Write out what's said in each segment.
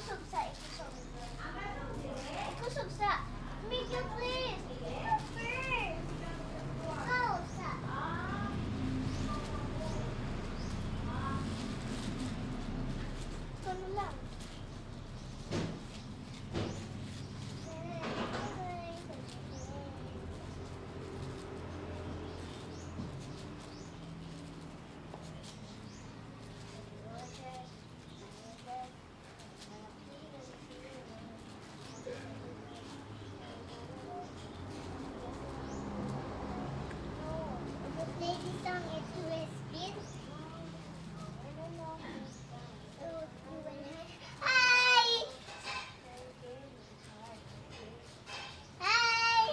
Ikusog sa, ikusog. Ikusog sa. Miguel, please. Ikaw first. Ikaw sa. Ikaw na lang. Play this song into a spin. Hi! Hi!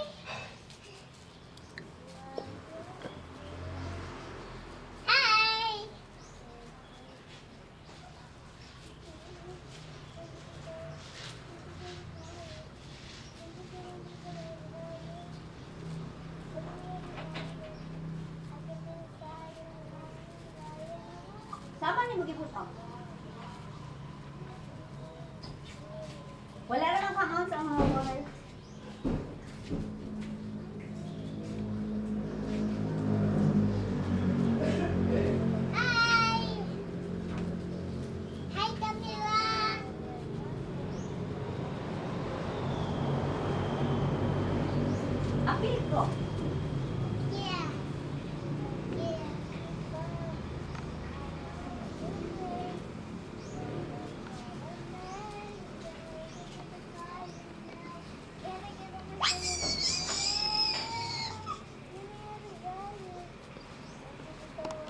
Hi! Sama ni mo gibutang. Wala ra nang kaon sa mga walay. Hi! Hi, Camila! Apil ko.